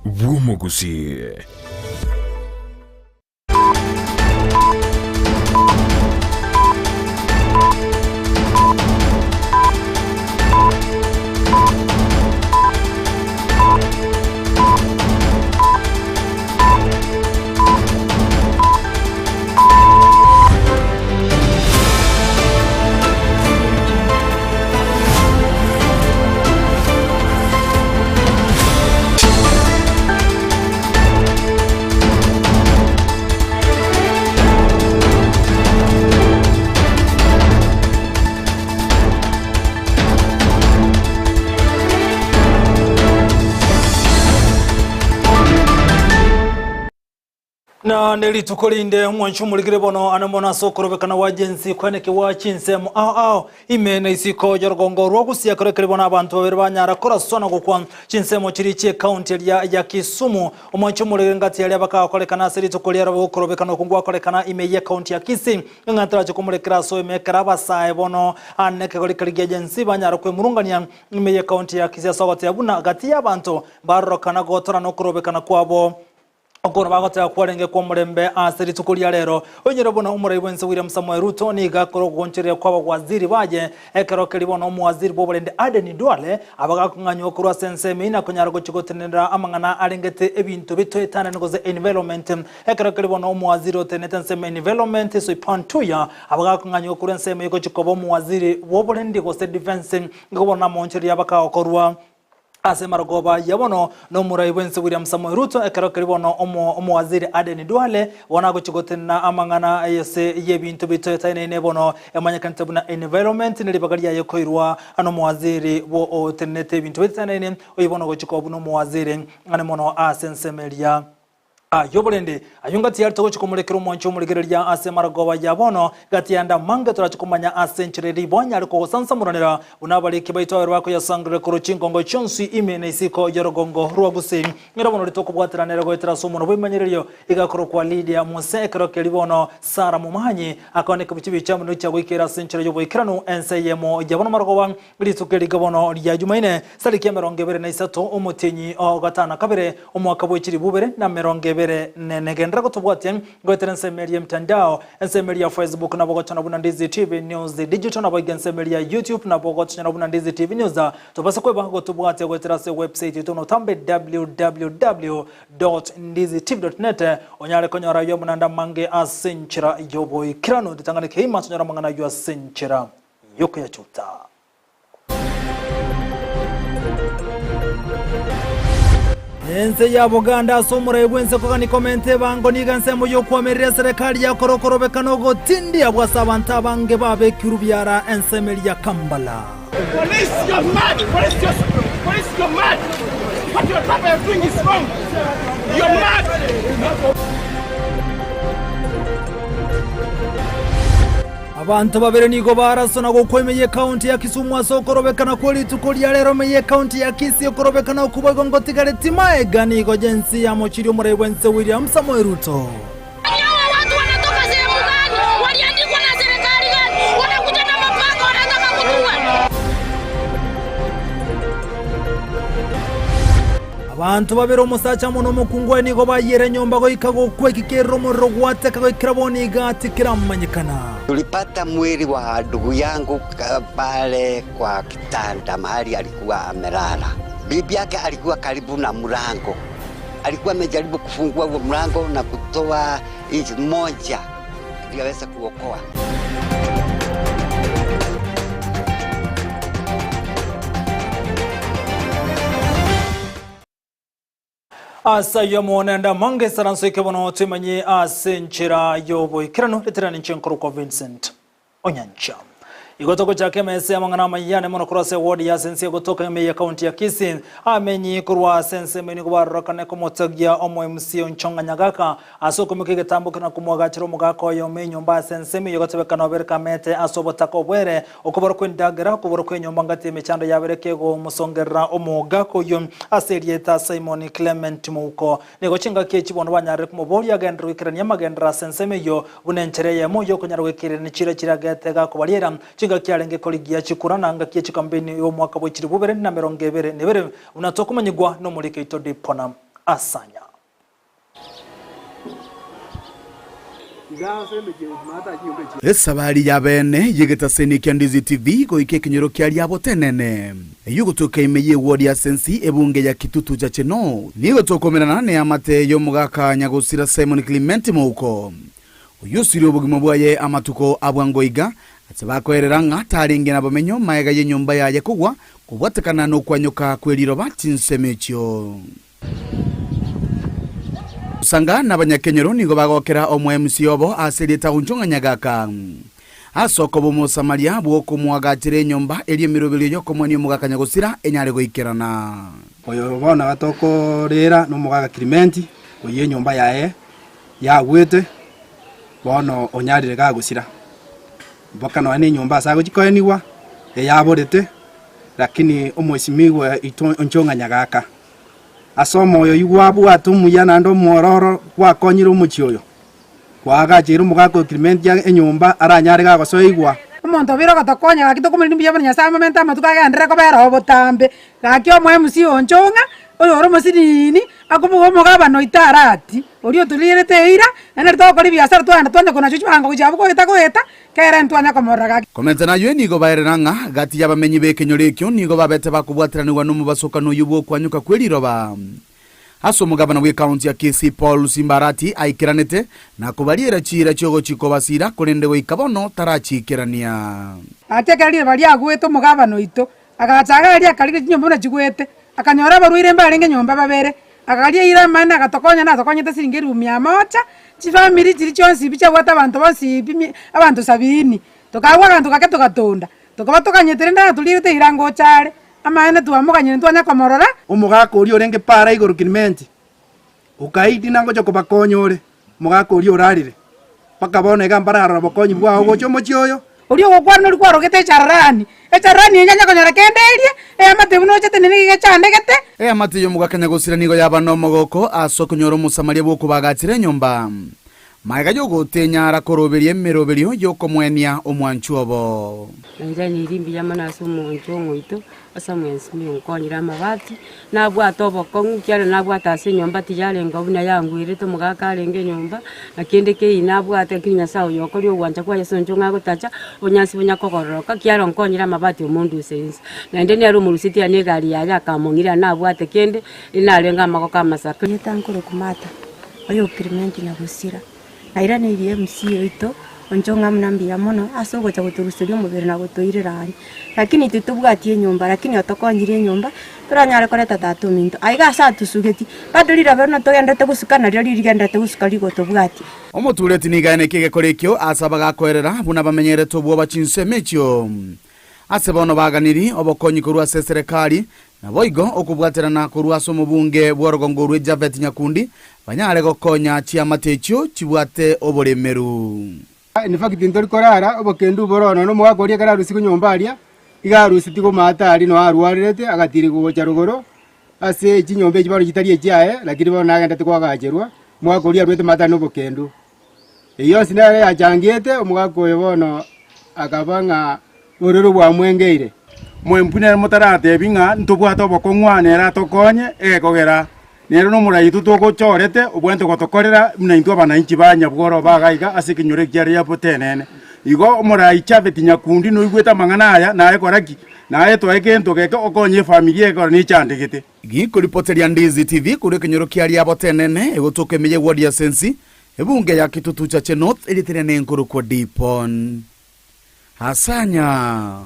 bw'Omogusii. Na nerituko rinde omwancho omorigire bono ane mono ase okorobekana gwa jensi kwenekigwa chinsemo ao ao ime na isiko y'orogongo rwa Gusii ekero ekeri bono abanto babere banyara koraswa na gokwa chinsemo chiria chi'ecounty eria ya Kisumu. Omwancho omorigire ngati aria bakagokorekana ase rituko ria robo okorobekana okwo ngwakorekana ime y'ecounty ya Kisii ng'a tarache komorekera ase oime ekero abasae bono ane ekegori keria gia jensi banyara kwemurungania ime y'ecounty ya Kisii ase ogoteba buna gati y'abanto mbarorokana gotora nokorobekana kwabo. Okoro bagoteba kwarenge kw'omorembe ase rituko ria rero. Oinyore buna omorai bw'ense William Samoei Ruto nigo akore ogoonchoreria kw'abawaziri baye, ekero keria bono omowaziri bw'oborende Aden Duale abagakong'anywa korwa ase ensemo eyio na konyara gochia gotenenera amang'ana arengete ebinto bitoetanane gose environment. Ekero keria bono omowaziri otenenete ensemo ya environment Soipan Tuya abagakong'anywa korwa ensemo eyio gochia koba omowaziri bw'oborendi gose defence. Nigo bono namoonchoreria bakagokorwa. Ase marogoba ya bono nomorai bw'ense William Samoei Ruto ekero keria bono omowaziri Aden Duale bono agochia gotenena amang'ana ase y'ebinto bitoetaine bono emanyekanete buna environment ne ribaga riaye koirwa nomowaziri bo otenenete ebinto bitoetaine oyio bono ogochia koba buna omowaziri ane mono ase ensemo eria. Ayio borende, ayio ngati yare togochia komorekera omwancho omorigereria ase amarogoba ya bono, gati yande amange torache komanya ase enchera eria bwanyare kogosansamoranera, buna abariki baito abere bakoyasangerera korwa chingongo chionsi ime na isiko y'orogongo rwa Gusii. Nero bono ritokobwaterana ere goetera ase omonwa bw'emanyererio igakorokwa Lidia Mose ekero keria bono Sara Momanyi akaoneka chibicha amo nochia goikera ase enchera y'oboikeranu ense eyemo ya bono marogoba Rituko eri bono ria Jumaine, tariki 23 omotienyi o gatano kabere, omwaka bwe chilifu ibere na 24. Genderera gotobwatia goetera ensemo eria y'emtandao, ensemo eria ya Facebook nabo ogochora buna Ndizi TV News Digital, naboigo ensemo eria ya YouTube nabo ogochora buna Ndizi TV News. Tobasa kweba gotobwatia goetera ase ewebsite yaito notambe www.ndizitv.net onyare konyora ayio amo naende amange ase enchera y'oboikeranu. Ritang'ani keima tonyore amang'ana ayio ase enchera y'okoyachuta. Ense ya Buganda ase omorai bw'ense kogania komenta ebango nigo ensemo y'okwamerera eserekari yakora okorobekana ogotindia bwase abanto abange babekirwe biara ensemo eria ya Kampala. Police you're mad police you're police you're mad what your papa is doing is wrong you're mad. Abanto babere nigo baraswa na gokwa ime y'Ekaunti ya Kisumu ase okorobekana kwe rituko ria rero ime y'Ekaunti ya Kisii okorobekana okwo boigo ngotigareti maega nigo jensi yamochirie omorai bw'ense William Samoei Ruto. Hawa watu wanatoka sehemu gani? Waliandikwa na serikali gani? Wanakuja na mapanga wanataka kutuua. Abanto babere omosacha amo nomokungu oye nigo bayiire nyomba goika gokwa ekikerero omorero gwateka goikera bono iga tikeramanyekana. Tulipata mwili wa ndugu yangu pale kwa kitanda mahali alikuwa amelala. Bibi yake alikuwa karibu na mlango, alikuwa amejaribu kufungua huo mlango na kutoa inchi moja ndio aweze kuokoa. Ase ayio monende amange esaranso eke bono twemanye ase enchera y'oboikeranu ritera ninche nkorokwa Vincent Onyancha. Igo togochaka emesa y'amang'ana amayia mono korwa ase eward ya Sense egotoka ime ye county ya Kisii. Amenyi korwa ase ensemo eye nigo barorokane komotogia omo MC Onchong'a Nyagaka Ase okoimokia egetambo na komoagachera omogaka oyomo enyomba ase ensemo eyio gotebekana obere kamete ase obotaka obwere, okobora kw'endagera, okobora kw'enyomba ngati y'emechando yabere kegomosongerera omogaka oyio ase erieta Simon Clement Mouko. Nigo chingaki echi bono banyarire komoboria agenderere goikerania amagenderero ase ensemo eyio buna enchera eyemo y'okonyara goikererania chiira chiragete gakobariera chingaki arenge korigia chikura na ngaki ye chikampeni y'omwaka bwe chilifu bibere na emerongo ebere na ebere buna tokomanyigwa nomoriki oito Dipona. Asanya. Esabari y'abeene y'egetaseni kia Ndizi TV goika ekenyoro kia Riabotenene, eyio gotoka ime y'eward ya Sensi ebunge ya Kitutu Chache North, nigo tokomerana neamate y'omogaka nyagosira Simon Clement Mouko, oyio osirie obogima bwaye amatuko a bwango iga, ase bakoerera ng'a tarenge nabomenyo maega y'enyomba yaye kogwa kobwatekana nokwanyoka kw'eriroba chinsemo echio. Sanga nabanyakenyoro nigo bagokera omoMC obo ase erieta Onchong'a Nyagaka. Ase okoba Omosamaria bw'okomoagachera enyomba eria emeroberio y'okomoenia omogaka nyagosira enyare goikerana. Oyo bono gatokorera nomogaka Klimenti, oyio enyomba yaye yagwete, bono onyarire gagosira. Mpaka nonya nenyomba ase agochia koenigwa, eyaborete, lakini omwesimigwa oito Onchong'a Nyagaka. Ase omoyo oyio gwabwate omuya naende omwororo gwakonyire omochie oyo, kwaagacheire omogaka o Clementi enyomba aranyare gagosoigwa. Omonto obeire ogotokonya gaki tokomorenda mbuya mono Nyasae amomente amatuko agenderere kobera oo botambe. Gaki omoe MC onchong'a, oyore omosiniini, akoboka omogabana oito arati, oria otorierete eira, naende nari togokora ebiasara twagenda twanya konachwa chibango gochia abwo goeta goeta, kere ntwanya komorora gaki. Komenta nayio nigo baerera ng'a gati y'abamenyi b'ekenyoro ekio nigo babete bakobwateranigwa nomobasokano oyio bw'okwanyuka kwe riroba. Ase omogabana bw'ekaunti ya Kisii Paul Simbarati aikeranete na kobariera chiira chi'ogochia kobasiira korende goika bono tarachiikerania. Gaki ekero riroba riagwete omogabana oito agacha agaria akarigia chinyomba buna chigwete, akanyora abarwaire mbarenge nyomba babere, Akaria eira amaene agatokonya natokonyete siringi elifu mia moja, chifamiri chiria chionsi pi chiabwate abanto bonsi pi mi abanto sabini. Tokagwa aganto gake togatonda, tokaba toganyete rende atorierete eira ngocha are, amaene twamoganyire ntwanya komorora. Omogaka oria orenge para igoro Clementi, okaidi nangocha kobakonya ore, omogaka oria orarire, mpaka bono iga mbararora obokonyi bwao gocha omochie oyo. Oria ogokwana oria kwarogete echararani, echararani eye nyanya konyora kende erie, eamate buna ochete nere nigo egechandegete. Eamate y'omogaka nyagosira nigo yaba nomogoko ase okonyora Omosamaria bw'okobagachera enyomba, magega y'ogotenyara koroberia emeroberio y'okomoenia omwanchwa obo. Nainche niria mbuya mono ase omonto omoito, ase omwensimi onkonyire amabati, nabwate obokong'u ekiagera nabwate ase enyomba tiyarenge buna yangwerete omogaka arenge enyomba, na kende kei nabwate lakini Nyasaye oyo okoria ogwancha kwaye ase eng'encho ng'a agotacha, obonyansi bonya kogororoka ekiagera onkonyire amabati omonduse inse. Naende nere omorusetie ane egari yaye akamong'iria nabwate kende, narenge amagoko amasake. Erieta nkorokwa Martha, oyo o Clement Nyagosira. Nairaneirie MC oito, onchong'a buna mbuya mono ase ogocha gotoruseria omobere na gotoirera aria. Lakini intwe tobwati enyomba, lakini otokonyire enyomba, toranyare koreta tata ominto. Aiga ase atosugetie, bado riroba buna togenderete gosuka nario rigenderete gosuka rigotobwatia. Omotureti nigo aeneke egekora ekio ase abagakoerera buna bamenyerete obwoba chinsemo echio. Ase bono baganiri obokonyi korwa ase eserekari, naboigo okobwaterana korwa ase omobunge bw'orogongo orwe Japhet Nyakundi, banyare gokonya chiamate echio chibwate oboremeru. In fact ntori korara obokendu bore oo nonya omogaka oria ekero arusigwe nyomba aria, iga arusetie komaata aria noo arwarerete agatirigwa gocha rogoro ase chinyomba echi bono chitari echiaye lakini bono nagendete koagacherwa, omogaka oria aruete maate aria na obokendu. Eyio yonsi nere yachangiete omogaka oyo bono akaba ng'a bororo bwamwengeire. Mwempwe nere motaratebi ng'a ntobwate obokong'u aa nere atokonye, egekogera nere nomorai oito togochorete obwenerete gotokorera buna intwe abananchi ba nyabworo ba iga iga ase ekenyoro ekiya riria botenene. Igo omorai Japhet Nyakundi noigwete amang'ana aya naye kora ki? Naye toe gento geke okonye efamiri ekero nechandegete. Gikoripoteria Ndizi TV korwa ekenyoro kia Riabotenene egotoka ime ye ward ya Sensi, ebunge ya Kitutu Chache North erietania nenkorokwa Dipon Asanya.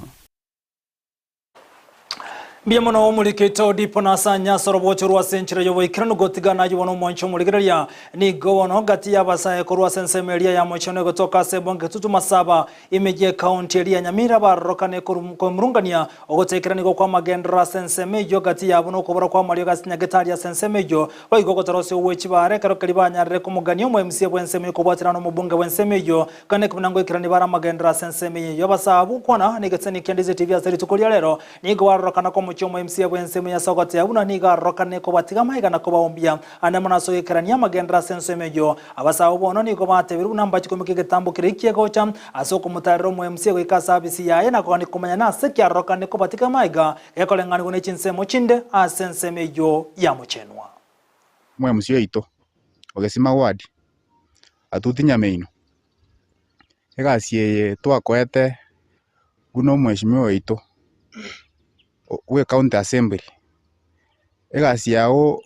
Mbuya mono omorikito Dipon Asanya ase orobocho rwa ase enchera y'oboikeranu gotigana ayio bono omwancho omorigereria nigo bono gati y'abasae korwa ase ensemo eria ya mocheno egotoka ase ebunge Kitutu Masaba ime y'ekaunti eria ya Nyamira barorokane komurungania Ogotekerania nigo kw'amagenderero ase ensemo eyio gati yabo nokobora kw'amariogo ase nyagetari ase ensemo eyio, boigo ogotarosia ogw'echibara ekero keria banyarire komogania omoMCA bw'ensemo eyio kobwaterana nomobunge bw'ensemo eyio, kane buna ngoikerania bare amagenderero ase ensemo eyio. Abasae abwo gokwana negesenio kia Ndizi TV ase rituko ria rero, nigo barorokana komochia omoMCA bw'ensemo eyio ase ogotea buna nigo arorokane kobatiga amaiga na kobaombia ande mono ase ogoikerania amagenderero ase ensemo eyio. Abasae abwo bono nigo batebirwe buna mbachie koimokia egetambo keria ki'egocha Ase okomotaarera omoemsia goika ase afisi yaye na kogania komanya nase ki arorokane kobatika amaiga, gekoreng'anigwa ne chinsemo chinde ase ensemo eyio yamochenwa. Omwemusi oito, ogesima ward, atuti nyamaino. Egasi eye twakoete buna omweshimiwa oito bwe county assembly, egasi yago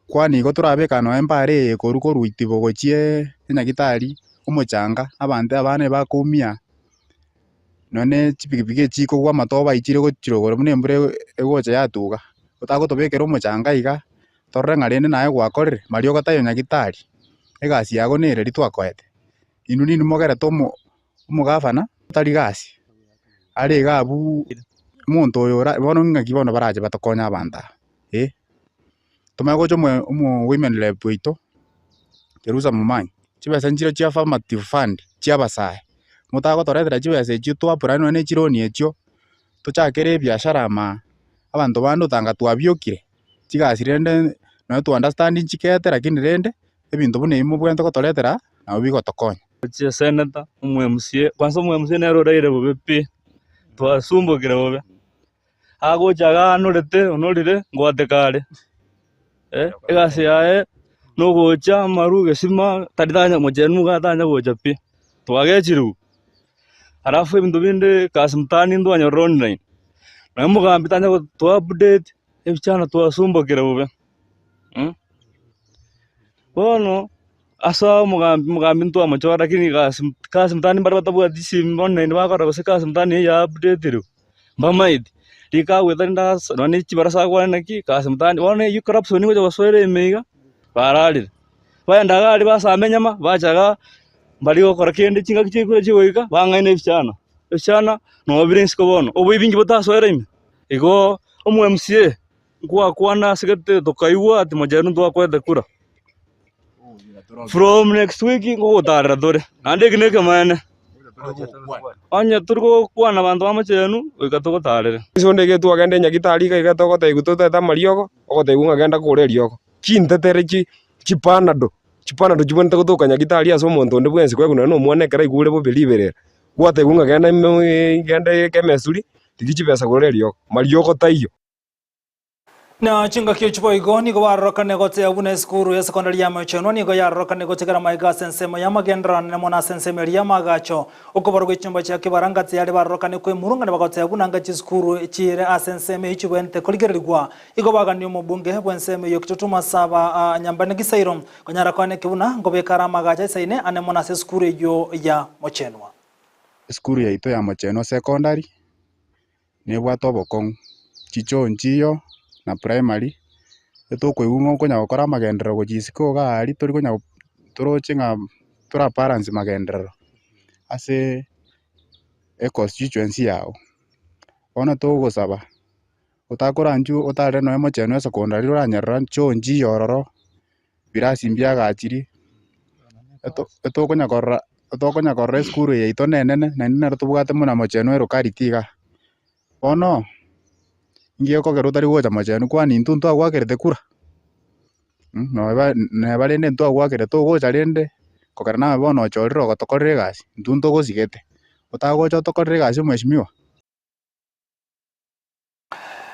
kwani igo torabeka nonye embara eye korwa korwa itibo gochia enyagitari, omochanga, abanto abana ebakoumia, nonye ne chipikipiki echi chikogwa amatobe aichire gochia igoro buna embura egocha yatuga, otagotobekera omochanga iga, torore ng'a rende naye gwakorire, mariogo taiyo nyagitari, egasi yago nere riria twakoete. Inwe ninwe mogerete omo omogavana tari gasi, are iga abwo omonto oyo ora bono ng'aki bono barache batokonye abanto aba eh. Tomanye gocha omo omo women rep oito, Jerusa Momanyi, chibesa nchire chia affirmative fund chia abasae, motagotoretera chibesa echio twa apply nonye ne chironi echio, tochakere ebiashara ama, abanto bande otanga twabiokire, chigasi rende nonye twa understand nchikete lakini rende. Ebinto buna ebi mobwenerete gotoretera, nabo bigotokonya. Gochia senator, omo MCA, kwanza omo MCA nere oraire bobe pi, twasumbokire bobe. Agocha iga anorete onorire ngwateka are, eh, egasi yaye nogocha amaru egesima tari tanya mochenu iga tanya gocha pi, twagechirigwe. Alafu ebinto binde kazi mtaani ntwanyorire online, nonya omogambi tanya gotoa update, ebichana twasumbokire bobe. Bono ase omogambi omogambi ntwamochora lakini gasi kasi mtaani mbare batabwati chisimi bono naende bakora gose kasi mtaani eye ya updatirwe, mbamaeti. Rika agoeta rinde ase nonye ne chibarasa akwane naki kasi mtaani bono eywo corruption egocha gosoera ime iga, bararire. Baenda iga aria basamba enyama, bacha igaa mbari gokora kende chingaki chiaikure chigoika, bang'aina ebichana, ebichana noo bire isiko bono, oboibi inki botasoera ime? Igo omo MCA. Ngwakwana ase gete tokaigwa ati mochenu ntwakwete kura. From next week ngogotarera tore, naende eki nekemaene. Onye tori gokwana abanto ba mochenu, goika togotarere. Ase onde iga twagenda enyagitari iga iga togotebiwa totete amariogo, ogotebiwa ng'a genda kore eriogo. Chintetere chi chipanado, chipanado chibwenerete gotoka nyagitari ase omonto onde bwensi koegwa nonye na omwana ekero aigure bobe riberera, gwatebiwa ng'a genda ime genda ekemesuri, rigia chibesa gora eriogo, mariogo taiyo. Na chingaki echio boigo nigo barorokane gotea buna esukuru ya sekondari ya Mochenwa nigo yarorokane gotigara magega ase ensemo y'amagenderero anene mono ase ensemo eria y'amaagacho. Okobarwa gwe chinyomba chia kibaranga tiyari barorokane kwemurungania bagotea buna anga chisukuru chire ase ensemo eyio chibwenerete korigererigwa. Igo bagania omobunge bw'ensemo eyio Kitutu Masaba Nyambane Gisairo konyara koaneki buna nkobeka are amaagacho aisaine ane mono ase esukuru eyio ya Mochenwa. Esukuru yaito ya Mochenwa Secondary nebwate obokong'u, chichoo nchiyo na primary, etokoigwa ng'a okonya gokora amagenderero gochia isiko iga aria tori konya toroche ng'a tora balance magenderero ase econstituency yago. Bono togosaba, otakoranchwe otarere nonye mochenu esecondary oranyerora choo nchiyo ororo, birasi mbiagachiri, eto etokonya korora etokonya korora esukuru eye yaito nenene, naende nero tobwate buna mochenu elocality igaa. Bono, inki gekogera otari gocha mochenu kwani intwe ntwagwakerete kura? Neba neba rende ntwagwakerete togocha rende, kogera naye bono ochorire ogotokorera egasi, intwe ntogosigete, otagocha otokorere egasi omweshimiwa.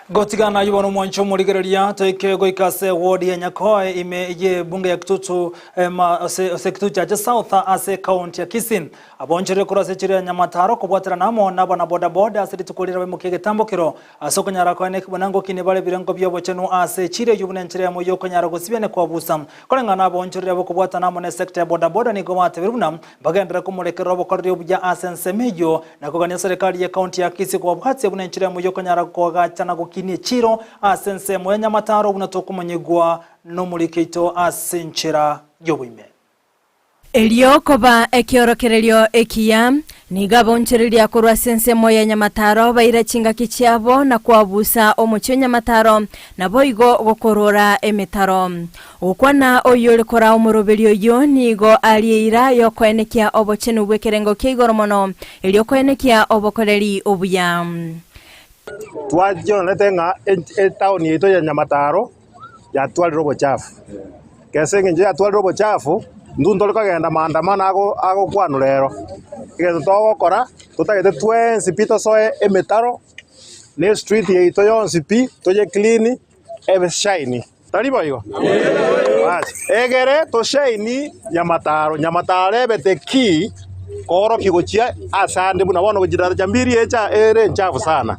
Gotigana ayio bono omwancho omorigereria toike goika ase ward ya Nyakoe ime ye bunge ya Kitutu ema ase ase Kitutu Chache South ase ekaunti ya Kisii. Abonchorire korwa ase echiro ya Nyamataro kobwaterana amo nabana boda boda ase rituko riria baimokia egetambokero ase okonyara koene buna ngokini bare ebirengo biobochenu ase echiro eyio buna enchera eyemo yokonyara gosibia ne kwabusa. Koreng'ana abonchorire abokobwatana amo ne sector ya boda boda nigo batebirie buna Bagenderere komorekerera obokoreri obuya ase ensemo eyio, na kogania serikali ye county ya Kisii kobabwatia buna enchera eyemo yokonyara koagacha na gokinia echiiro ase ensemo ya Nyamataro buna tokomonyigwa nomoriki oito ase enchera y'oboime. Erio koba ekiorokererio ekiya, nigo abaonchoreria korwa ase ensemo ya Nyamataro baira chingaki chiabo na koabusa omochie o Nyamataro, naboigo gokorora emetaro. Gokwana oyio ore koraa omoroberi oyio nigo arie eira y'okoenekia obochenu bw'ekerengo kia igoro mono, erio koenekia obokoreri obuya. Twachionete ng'a etaoni yaito ya Nyamataro yatwarire obochafu. Ase engencho yatwarire obochafu, intwe ntore kogenda maandamano agokwanwa rero. Egento togokora, totagete twensi pi tosoe emetaro, na estreet yaito yonsi pi toye clean, ebe shiny. Tari boigo? Egere toshaini Nyamataro, Nyamataro ebete ki koorokia gochia ase ande buna bono gochia Daraja Mbili echa ere enchafu sana.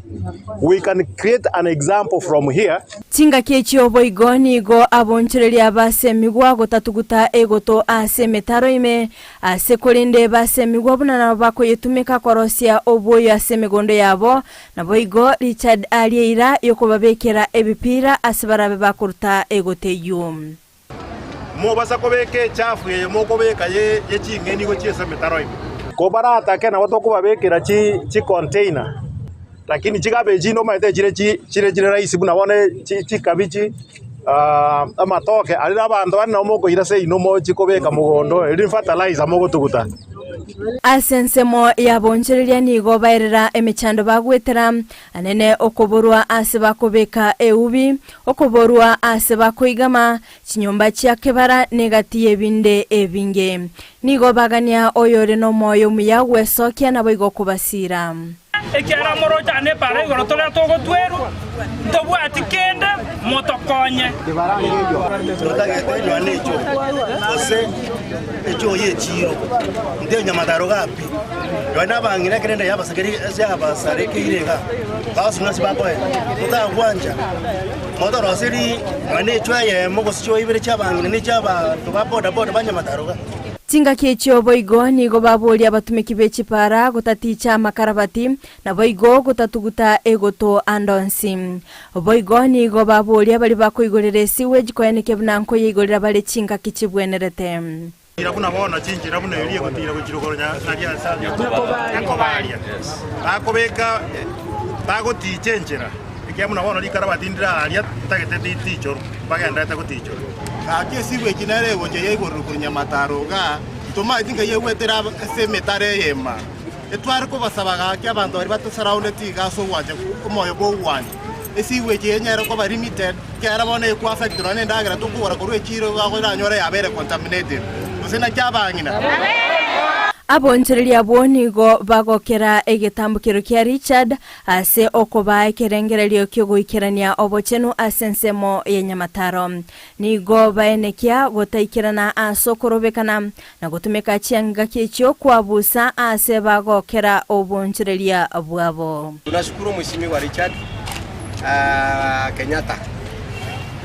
We can create an example from here. Chingaki echio boigo nigo abonchoreria basemigwa gotatuguta egoto ase emetaro ime, ase korende basemigwa buna nabo bakoyetumeka korosia obwoyo ase emegondo yabo, Naboigo Richard aria eira y'okobabekera ebipira ase barabe bakoruta egoto eyio. Mobasa kobeka echafu eye mokobeka ye ching'eni gochia ase emetaro ime. Kobaratake nabo tokobabekera chicontainer, lakini chicabbage nomanyete chire chire chire rahisi buna bono chikabichi, amatoke aria abanto bande nabo mokoira seino mochie kobeka mogondo erio fertilizer mogotuguta. Ase ensemo y'abonchoreria nigo baerera emechando bagwetera, anene okoborwa ase bakobeka eubi, okoborwa ase bakoigama, chinyomba chia kebara, na egati y'ebinde ebinge. Nigo bagania oyore nomoyo omuya gwesokia naboigo kobasiira. Ekiagera moroche ande epaara igoro toria togotwerwa, ntobwati kende, motokonye. Totagete enywana echo, gose echo y'echiiro, nte nyamataro gapi. Nonya nabang'ina ekero ende yabasakeri ase yabasarekeire iga, bagosung'ana ase bakoenda, totagwancha motoroseri nonya echo eyemo gose chio ibere chi'abang'ina na echi'abanto ba bodaboda ba nyamataro iga. Chingaki echio boigo nigo baboria abatumeki be chipara gotaticha amakarabati, naboigo gotatuguta egoto ande onsi. Boigo nigo baboria baria bakoigorera esewage koenekia buna nkoyeigorera bare chingaki chibwenerete. Tira buna bono chinchera buna eria egotira gochia rogoro naria ase Nyakobaria. Bakobeka bagoticha enchera, ekiagera buna bono rikarabati ndire aaria ntagete ritichorwe, mbagendererete gotichora. Gaki esibwa eki nere egocha yaigorerwa korwa nyamataro igaa, ntomaeti nkai egwetera ase emetaro eyemo. Etware kobasaba gaki abanto baria batosaraundeti iga ase ogwancha omoyo bw'ogwancha. Esibwa eki enyare koba limited, ekiagera bono ekwa affect nonya nendagera tokogora korwa echiro iga oranyore yabeire contaminated. Gose naki abang'ina? Abonchoreria abwo nigo bagokera egetambokero kia Richard ase okobaa ekerengererio ki'ogoikerania obochenu ase ensemo ya nyamataro. Nigo baenekia gotaikerana ase okorobekana, na gotumeka chiangaki echio kwabusa aase bagokera obonchoreria bwabo. Tunashukuru Mheshimiwa Richard Kenyatta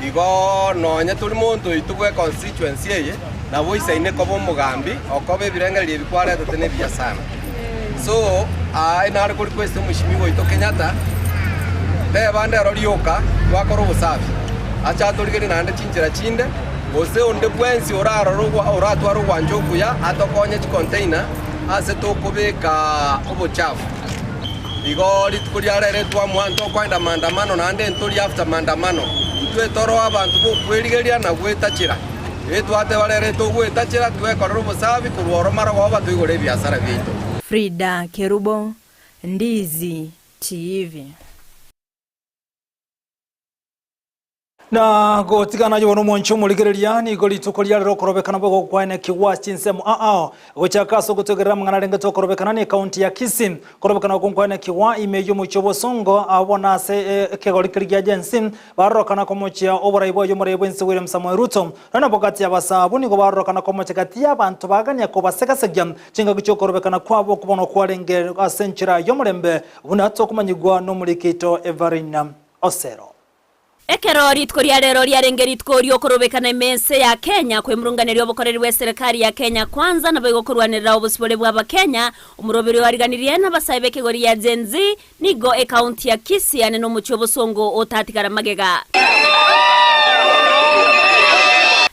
igo nonye tori monto oito bwe constituency eye nabo oisaine koba omogambi okoba ebirengererio ebi kwaretete nebiya sana so aa nare ko request Mheshimiwa oito Kenyatta teba ndero rioka twakora obosafi ache atorigerie naende chinchera chinde Gose onde bwensi orarore oratware ogwancha okuya atokonye chicontainer ase tokobeka obochafu. Igo rituko ria rero twamoa ntokoenda maandamano naende ntori after maandamano. Intwe toro abanto bokwerigeria na gwetachera. Etwateba rero etogwetachera twekorere obosafi korwa oro marogoba toigore ebiasara biaito. Frida Kerubo, Ndizi TV. Na gotigana aye bono omwanche omorigereria, nigo rituko riarero okorobekana boigo gokwaenekigwa chinsemo ao ao. Gochaka ase ogotegerera amang'ana arengete okorobekana ne ekaunti ya Kisii. Korobekana okwo nkwaenekigwa ime y'omochie obosongo abwo bono ase ekegori keria gia Gen Z barorokana komochia oborai bwaye omorai bw'ense William Samoei Ruto. Nonya nabo gati y'abasaa abwo nigo barorokana komochia gati y'abanto bagania kobasegasegia chingaki chi'okorobekana kwabo okwo bono kwarenge ase enchera y'omorembe buna tokomanyigwa n'omoriki oito Everina Osero. Ekero rituko ria rero riarenge rituko ri'okorobekana ime ense ya Kenya, kwemurunganeria obokoreri bw'eserekari ya Kenya Kwanza naboigo korwanerera obosibore bw'Abakenya, omoroberi oariganirie n'abasae b'ekegori ya Gen Z, nigo ekaunti ya Kisii ane nomochie obosongo otatigara magega.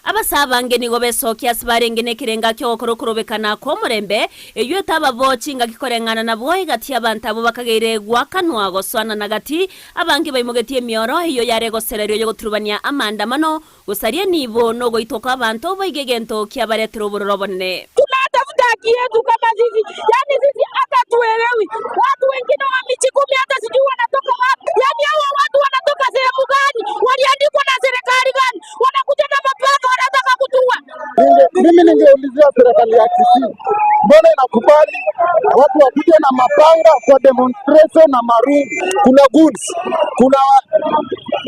Abasae abange nigo besokia ase barenge nekerenga ki'ogokora okorobekana kw'omorembe, Eyio etababo chingaki koreng'ana nabwo egati y'abanto abwo bakageire goakanwa gosoanana gati, abange baimogetie emioro eyio yare gosereria oyogoturubania amaandamano, gosaria enibo, na ogoitwa kw'abanto boigo egento kiabaretera obororo obonene. Tunatafuta haki yetu kama sisi, yani sisi hata tuelewi. Watu wengine wa Michikumi hata sijui wanatoka wapi, yani hawa watu wanatoka sehemu gani? Waliandikwa na serikali gani? Wanakuja na mapanga wanataka kutuua. Mimi ningeulizia serikali ya Kisii, mbona inakubali watu wakuje na mapanga kwa demonstration na marungu? Kuna goods, kuna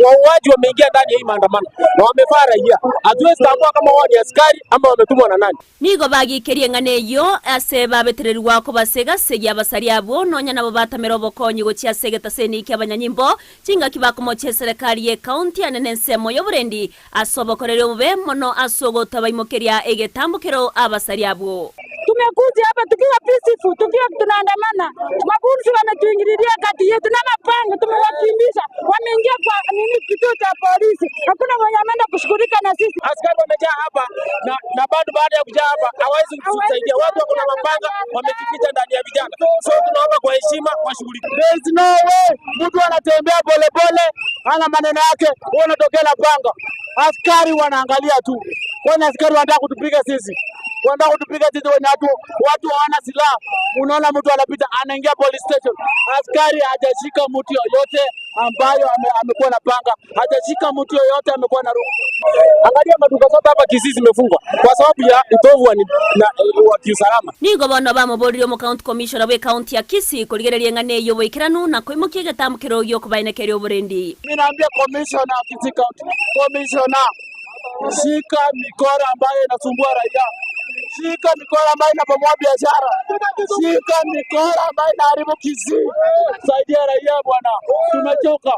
Wauaji wameingia ndani ya hii maandamano na wamevaa raia. Hatuwezi tambua kama wao ni askari ama wametumwa na nani. Nigo bagiikerie eng'ana eyio ase babetererigwa kobasa egasi y'abasaria abwo, nonya nabo batamera obokonyi gochia ase egetaseni ki'abanyanyimbo, chingaki bakomochia eserekari y'ekaunti ane nensemo y'oborendi ase obokoreri obobe mono ase ogotabaimokeria egetambokero abasaria abwo. Tumekuja hapa tukiwa peaceful, tukiwa tunaandamana, mapolisi wametuingililia kati yetu na mapanga, tumewakimbisha, wameingia kwa nini kituo cha polisi, hakuna mwenye ameenda kushughulika na sisi. Askari wamejaa hapa na, na bado baada ya kujaa hapa hawawezi kutusaidia. Watu wako na mapanga wamejificha ndani ya vijana, so tunaomba kwa heshima washughulike. There is no way mtu anatembea polepole ana maneno yake, wewe unatokea na panga. Askari wanaangalia tu, kwani askari wanataka kutupiga sisi? Wanataka kutupiga sisi wenye watu watu hawana silaha. Unaona mtu anapita anaingia police station, askari hajashika mtu yoyote ambayo ame, amekuwa na panga, hajashika mtu yoyote amekuwa na rungu. Angalia maduka zote hapa Kisii zimefungwa kwa sababu ya utovu wa, ni- na, wa kiusalama. Nigo bono bamoboririe omocounty commissioner bw'ecounty ya Kisii korigereria eng'ana eyio oboikeranu na koimokia egetamokero gi'okobaenekeria oborendi. Mimi naambia commissioner wa Kisii County, commissioner, shika mikora ambayo inasumbua raia, shika mikora ambayo inabomoa biashara, shika mikora ambayo inaharibu Kisii. Saidia raia bwana, tumechoka,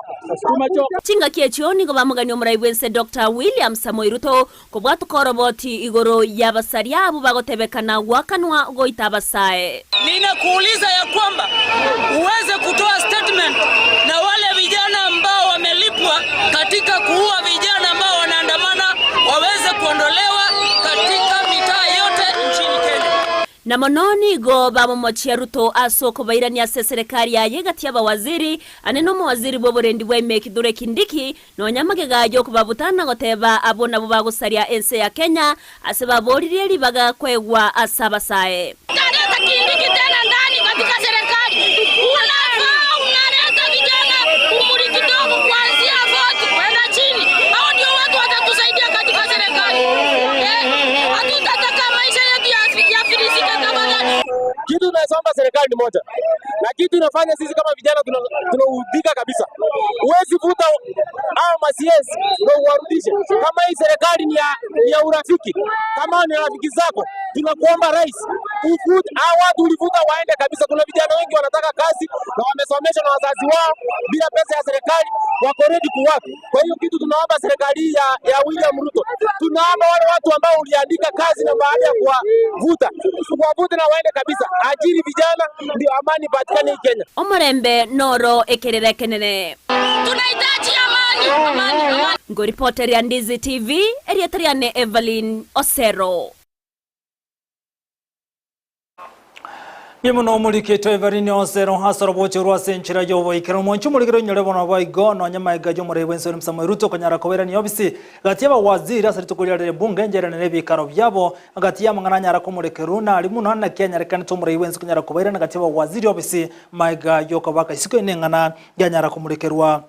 tumechoka. Chingaki echio nigo bamogania omorai bwense Dr William Samoei Ruto kobwatuka oroboti igoro y'abasaria abwo bagotebekana gwakanwa goita abasae. Ninakuuliza ya kwamba uweze kutoa statement na wale vijana ambao wamelipwa katika kuua vijana ambao wanaandamana waweze kuondolewa katika mitaa yote nchini Kenya. Na mono nigo bamomochia Ruto ase okobairania ase eserekari yaye egati y'abawaziri ane na omowaziri bw'oborendi bwa ime Kithure Kindiki nonya amagega aye okobabuta na goteba abwo nabwo bagosaria ense ya Kenya ase baboririe ribaga koegwa ase abasae. Utaleta Kindiki tena ndani katika serikali. Unafaa unaleta vijana umri kidogo kuanzia 40 kwenda chini. Hao ndio watu watatusaidia katika serikali. Eh, hatutataka maisha yetu yafilisike tafadhali. Kitu tunasomba serikali ni moja, na kitu inafanya sisi kama vijana tunaudhika kabisa. Huwezi vuta hao ma CS ndio uwarudishe. Kama hii serikali ni ya, ni ya urafiki, kama ni rafiki zako, tunakuomba rais, ufute hao watu ulivuta waende kabisa. Kuna vijana wengi wanataka kazi na wamesomeshwa na wazazi wao bila pesa ya serikali, wako ready kuwork. Kwa hiyo kitu tunaomba serikali hii ya, ya William Ruto, tunaomba wale watu ambao uliandika kazi na baada ya kuwavuta kuwavuta na waende kabisa, ajiri vijana ndio amani ipatikane hii Kenya. Omorembe noro ekerere ekenene. Tunahitaji amani, amani, amani. Ngoripoteria Ndizi TV, erieta riane Evelyn Osero. Mbuya mono omoriketwe Evelyn Osero ase oroboche orwa ase enchera y'oboikeranu. Mwanche omorikere oinyore bono boigo nonya magega y'omorei bw'ense William Samoei Ruto okonyara kobairania obisi gati y'abawaziri ase rituko riarire ebunge encherane n'ebikaro biabo gati y'amang'ana anyara komorekerwa nari muno naki anyarekanete omorei bw'ense konyara kobairana gati y'abawaziri obisi magega y'okobaka isiko ine eng'ana yanyara komorekerwa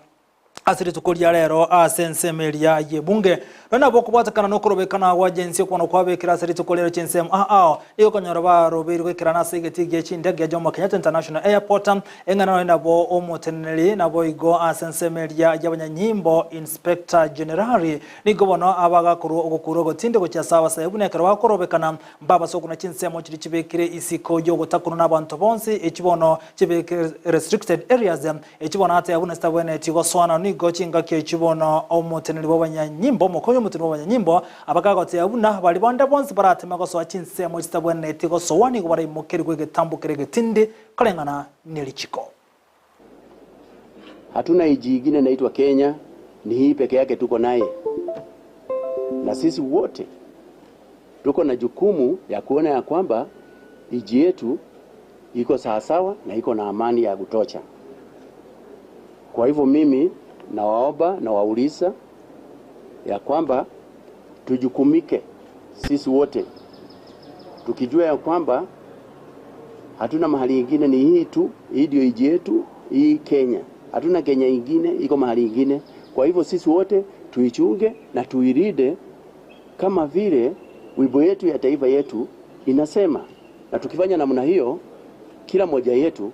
Ase rituko ria rero ase ensemo eria y'ebunge, nonya nabo okobwatekana nokorobekana gwa jensi okwo kwabekire ase rituko riaro chinsemo ao ao, nigo okonyora barobeirwe goikerana ase egetii gie chindege gia Jomo Kenyatta International Airport, eng'ana nonya nabo omoteneneri naboigo ase ensemo eria y'abanyanyimbo Inspector Generali nigo bono abagakorwa ogokurwa ogotindi gochia ase abasae buna ekero bakorobekana mbabase okuna chinsemo chiria chibekire isiko y'ogotakunwa nabanto bonsi echi bono chibekire restricted areas Echi bono ateba buna zitabwenereti gosoana nigo chingaki echi bono omoteneneri bw'abanyanyimbo, omokonyi omoteneneri bw'abanyanyimbo, abakagoteba buna baria bande bonsi barateme gosoa chinsemo chitabwenereti gosoa nigo baraimokerigwe egetambo kere egetindi koreng'ana ne richiko. Hatuna nchi ingine inaitwa Kenya, ni hii peke yake tuko naye, na sisi wote tuko na jukumu ya kuona ya kwamba nchi yetu iko sawasawa na iko na amani ya kutosha. Kwa hivyo mimi nawaomba na wauliza ya kwamba tujukumike sisi wote tukijua ya kwamba hatuna mahali ingine, ni hii tu, hii ndio nchi yetu hii Kenya. Hatuna Kenya ingine, iko mahali ingine. Kwa hivyo sisi wote tuichunge na tuilinde kama vile wimbo yetu ya taifa yetu inasema, na tukifanya namna hiyo, kila mmoja yetu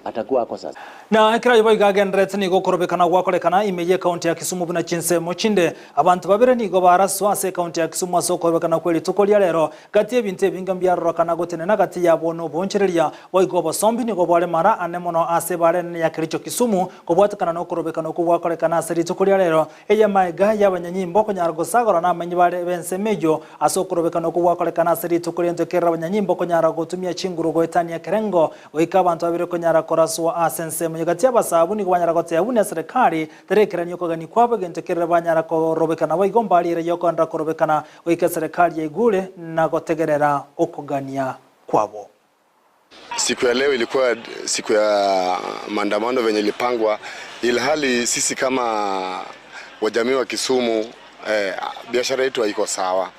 atakuwa ako sasa. Na ekero ayio boigo agendererete nigo okorobekana gwakorekana ime y'ekaunti ya Kisumu buna chinsemo chinde. Abanto babere nigo baraswa ase ekaunti ya Kisumu ase okorobekana kwe rituko ria rero. Gati y'ebinto ebinge mbiarorokana gotenena gati yabo noboonchereria. Boigo obosombi nigo bware mara ane mono ase ebara enene ya Kericho Kisumu kobwatekana nokorobekana okwo gwakorekana ase rituko ria rero. Ey'amaega y'abanyanyimbo konyara gosagora namenyi bare b'ensemo eyio, ase okorobekana okwo gwakorekana ase rituko ri'ento kerera abanyanyimbo konyara gotumia chinguru goetania ekerengo, goika abanto babere konyara koraswa ase ensemo eyio. Gati y'abasabu nigo banyara goteba buna eserekari terekerania okogania kwabo egento kerere banyara korobekana boigo mbariere y'okoenderera korobekana goika eserekari yaigure na gotegerera okogania kwabo. Siku ya leo ilikuwa siku ya maandamano venye ilipangwa, ilhali sisi kama wajamii wa Kisumu eh, biashara yetu haiko sawa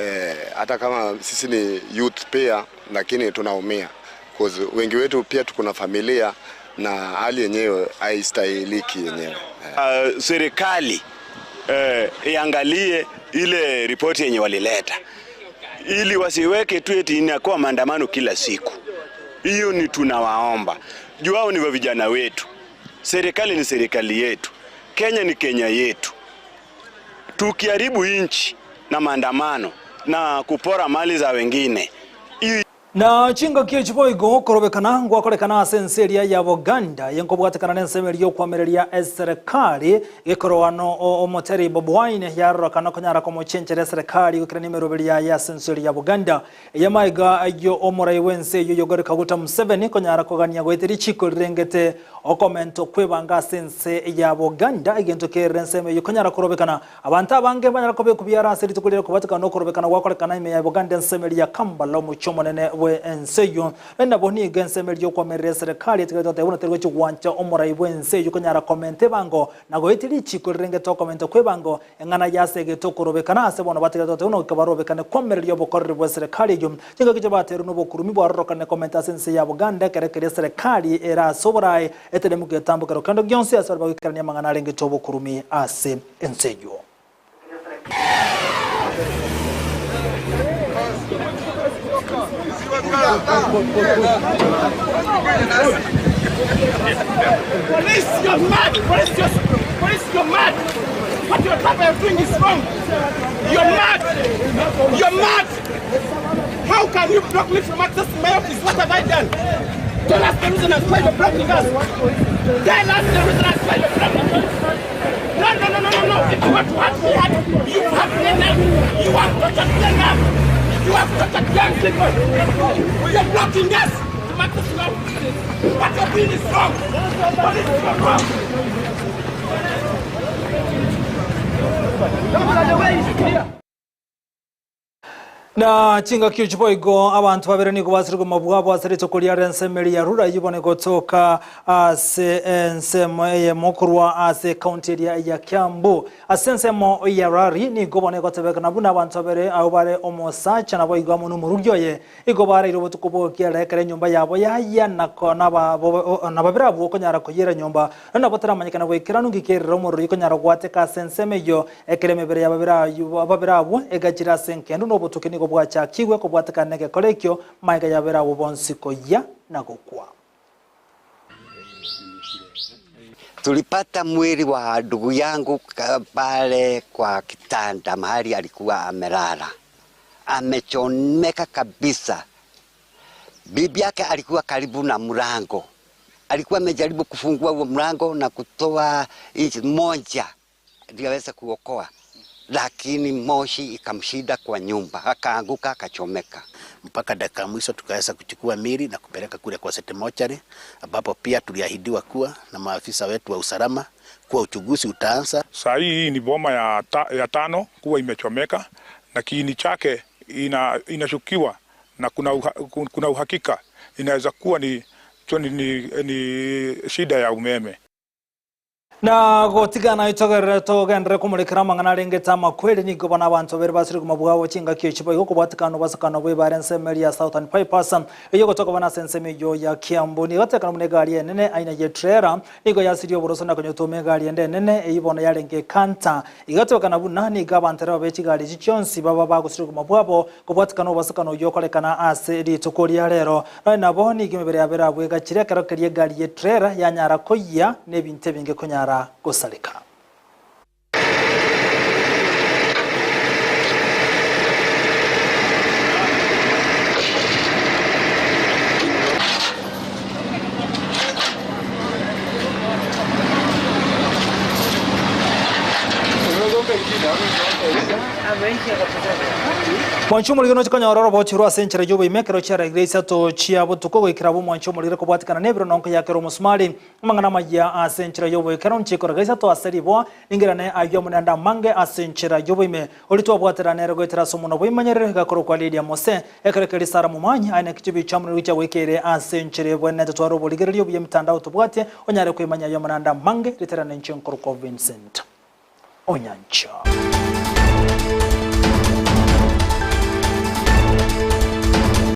eh, hata kama sisi ni youth pia, lakini tunaumia cause wengi wetu pia tuko na familia na hali yenyewe haistahiliki yenyewe. Serikali iangalie ile ripoti yenye walileta ili wasiweke tu eti inakuwa maandamano kila siku. Hiyo ni tunawaomba juu hao ni wa vijana wetu, serikali ni serikali yetu, Kenya ni Kenya yetu. Tukiharibu nchi na maandamano na kupora mali za wengine, hiyo Na chingaki echi boigo okorobekana ngwakorekana ase ense eria ya Boganda eye nkobwatekana nensemo eria y'okwamereria eserekari gekorwano omoteri Bobi Wine yarorokana konyara komochenchera eserekari goikera nemeroberi yaye ase ense eria ya Boganda eye maiga ayio omorai bw'ense eyio Yoweri Kaguta Museveni konyara kogania goeta richiko rirengete okomenta okwebanga ase ense ya Boganda egento kerire ensemo eyio konyara korobekana Abanto abange banyare kobekwa biara ase rituko riria kobatekana nokorobekana gwakorekana ime ya Buganda ensemo eria ya Kampala omochie omonene bwe ense eyio. Naende nabo nigo ensemo eria yokoamerera eserekari etigarete goteba buna teri gochia gwancha omorai bwe ense eyio konyara komenta ebango na goetia richiko rirengete okomenta kwebango eng'ana yasegete okorobekana ase bono batigarete goteba buna goika barobekane koamereria obokoreri bwe eserekari eyio. Chingaki chiabaterwe nobokurumi bwarorokane komenta ase ense ya Buganda ekero keria eserekari ere ase oboraai eteremu getambokero kende gionsi ase baria bagoikerania amang'ana arengete obokurumi ase ense eyio. Police, you're mad! Police, you're, police, you're mad! What you're doing is wrong! You're mad! You're mad! How can you block me from accessing my office? What have I done? Tell us the reason as why you're blocking us. Tell us the reason as why you're blocking us. No, no, no, no, no, no. If you want to hurt me, hurt me. You have me now. You have tortured me now. You have tortured young people. You're blocking us from accessing our offices. What you're doing is wrong. Police, you're wrong. Na chingaki echi boigo abanto babere nigo basirigwe mabwabo ase rituko riare ensemo eria ya Rura bono egotoka ase ensemo eyemo korwa ase ekaunti eria ya Kiambu. Ase ensemo ya Rari nigo bono egotebekana buna abanto babere abwo bare omosacha naboigo amo nomorugi oye igo baraire obotuko bw'okiara ekero enyomba yabo yayia na babere abwo okonyara koyiera nyomba Nonya nabo teramanyekana goikeranu ngiki erere omorero ikonyara goateka ase ensemo eyio, ekero emebere ya babere abwo egachire ase engendu na obotuki nigo bwachakigwe kobwatekana negekora ekio, magega ya babere abwo bonsi koyia na gokwa. Tulipata mwili wa ndugu yangu pale kwa kitanda mahali alikuwa amelala, amechomeka kabisa. Bibi yake alikuwa karibu na mlango, alikuwa amejaribu kufungua huo mlango na kutoa inchi moja ndio aweze kuokoa, lakini moshi ikamshinda kwa nyumba, akaanguka akachomeka. Mpaka dakika ya mwisho tukaweza kuchukua mili na kupeleka kule kwa City Mortuary, ambapo pia tuliahidiwa kuwa na maafisa wetu wa usalama kuwa uchunguzi utaanza. Saa hii hii ni boma ya tano kuwa imechomeka na kiini chake inashukiwa na kuna uhakika inaweza kuwa ni shida ya umeme. Na gotigana itogerere togenderere komorekera amang'ana arengete amakweri, nigo bono abanto babere basire obogima bwabo chingaki echi boigo kobwatekana nobasakano bw'ebara ensemo eria ya Southern Bypass eyio gotoka bono ase ensemo eyio ya Kiambu. Nigo egotekana buna egari enene aina ye trailer nigo yasirie oboroso na konyotoma egari ende enene eyio bono yarenge ekanta. Igatebekana buna nigo abantereba be chigari echi chionsi baba bagosiria obogima bwabo kobwatekana nobasakano oyio okorekana ase rituko ria rero. Nonya nabo nigo emebere yabo erabue egachire ekero keria egari ye trailer yanyara koyia na ebinto ebinge konyara gosareka. Mwanche omorigwe noche konyora orobochi rwa ase enchera y'oboime ekero chiaragire isato chia botuko goikera abwo mwanche omorigre kobwatikana nebiro nonko ya kera omosumari. Amang'ana amayia ase enchera y'oboikeranu nchikoraga isato ase riboa, ningerane ayio amo naende amange ase enchera y'oboime. Oria twabwaterana nere goetera ase omonwa bw'eimanyerero igakorokwa Lidia Mose. Ekero keria Sara momanyi, aye naki chibicha amo neriko chiagoikeire ase enchera ebwenerete tware oborigereria obuya emitandao tobwatie, onyare kwemanya ayio amo naende amange, riterane inche nkorokwa Vincent Onyancha.